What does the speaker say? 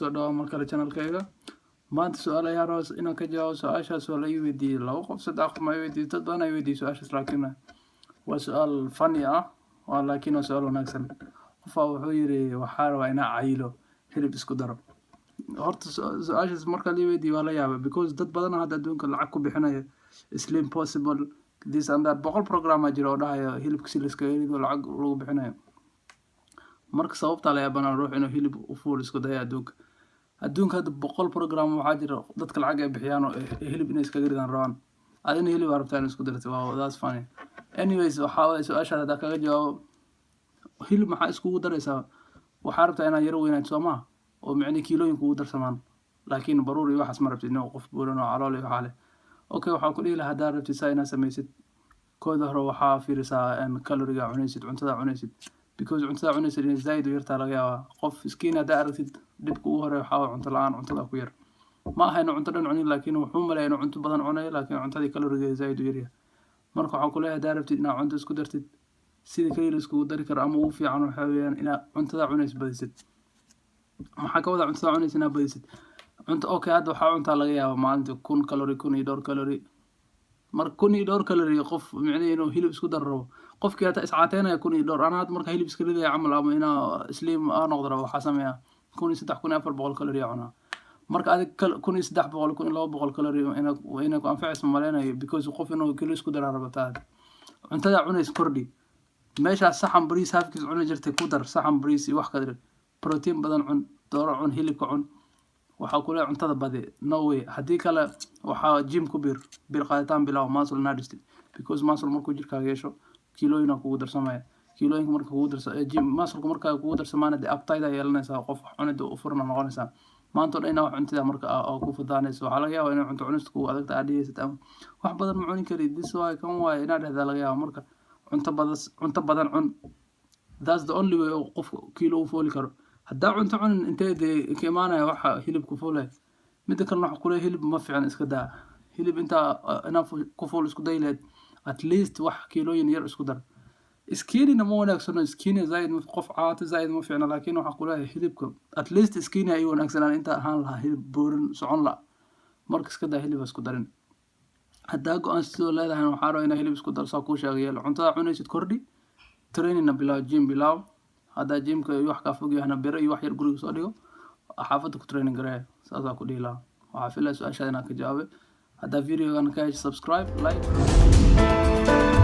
Kusoo dhawaad mar kale channelkayga. Maanta su-aal ayaa raba inaan ka jawaabo. Su-aashaas oo la ii weydiiyey laba qof, saddex qof ma ii weydiiyey, dad badan ay weydiiyey su-aashaas, laakiin waa su-aal funny ah waa, laakiin waa su-aal wanaagsan. Qofaa wuxuu yiri, "Waxaa rabaa inaa cayilo, hilib isku daro." Horta su-aashaas marka la ii weydiiyey waa la yaabay, because dad badan hadda adduunka lacag ku bixinaya slim possible, this and that, 100 program aa jira oo dhahaya hilibka si layskaga rido, lacag lagu bixinayo. Marka sababtaa la yaabanaa ruux inuu hilib u fuul isku daya adduunka. Adduunka hadda 100 program waxaa jira dadka lacag ay bixiyaan oo hilib inay iskaga ridaan rabaan. Adina hilib aa rabtaa inay isku darto. Wow, that's funny. Anyways, waxaa waye su-aashaad haddaa kaga jawaabo, hilib maxaa iskugu daraysaa? Waxaa rabtaa inaad yaro weynaad, soo maha? Oo micni kiilooyin kugu darsamaan, laakiin baruur iyo waxaas ma rabtid, inuu qof buuran oo calool iyo waxaa leh. Okay, waxaan ku dhihi lahaa, haddaa rabtid saa inaad samaysid, kooda hore waxaa fiirisaa caloriga cunaysid, cuntada cunaysid, because cuntada cunaysid inay zaaid u yartaa laga yaabaa. Qof skinny haddaa aragtid, dhibka ugu horeeya waxaa waye cunto la-aan, cuntada ku yar. Ma aha inuu cunto dhan cunin, laakiin wuxuu maleeya inuu cunto badan cunayo, laakiin cuntadii calorigeeda zaaid u yaryahay. Marka waxaan kuleeyahay, haddaa rabtid inaad cunto isku dartid, sida kaliya la iskugu dari karo ama ugu fiican waxaa weeyaan inaad cuntada cunaysid badisid. Maxaa ka wadaa cuntada cunaysid inaad badisid? Cunto, okay, hadda waxaa cuntaa laga yaabaa maalintii 1000 calorie, kun iyo dhowr calorie. Marka kun iyo dhowr calorie, qof micnihi inuu hilib isku daro rabo, qofkii hata iscaateynaya kun iyo dhowr. Ana hadda marka hilib iska ridaya camal ama inaa slim aa noqdo rabo, waxaa sameeyaa 1300, 1400 calorie aa cunaa. Marka adig 1300, 1200 calorie ina ku anfacaysa ma maleynayo, because qof inuu kilo isku daraa rabtaa. Cuntada cunays kordhi. Meeshaas saxan bariis halfkiis cuni jirtay, ku dar saxan bariis iyo wax ka protein badan cun, dooro cun, hilibka cun. Waxaa kule cuntada badi, no way. Haddii kale waxaa gym ku bir, bir qaaditaan bilaw, muscle inaad dhistid, because muscle markuu jirkaaga yeesho, kiilooyina kugu darsamaya. Kiilooyinka marka kugu darsa, gym muscle marka kugu darsamaana, dee appetite aa yeelanaysaa, qof wax cunida u furna noqonaysaa. Maanta o dhan inaa wax cuntida marka oo ku fudaanayso. Waxaa laga yaabaa inay cunto cunista kugu adagta, aad dhigeysad ama wax badan ma cuni karid, this waay, kan waay inaad dhehdaa laga yaaba. Marka cunto badan, cunto badan cun. That's the only way oo qofka kiilo u fooli karo. Haddaa cunto cunin, intee dee ka imaanaya waxa hilibku fuulay? Midda kalena waxa kule, hilib ma fiican, iska daa hilib. Intaa inaa ku fuul isku day lahayd, at least wax kiilooyin yar isku dar. Skinnyna ma wanaagsano, skinny zaaid, qof caato zaaid ma fiicna, laakiin waxaa kuleeyahay hilibka at least skinny ay wanaagsanaan inta ahaan lahaa hilib boorin socon la. Marka iska daa hilib isku darin. Haddaa go-aan sidoo leedahay, waxaa rabaa inaa hilib isku dar, saa kuu sheegay, yeel cuntada cunaysid kordhi, trainingna bilaaw, gym bilaaw. Haddaa gymka iyo wax kaa fog yahna, biro iyo wax yar guriga soo dhigo, xaafadda ku training gareeya. Saasaa ku dhihi lahaa. Waxaa filaya su-aashaada inaan ka jawaabay. Haddaa videogan ka hesho, subscribe, like.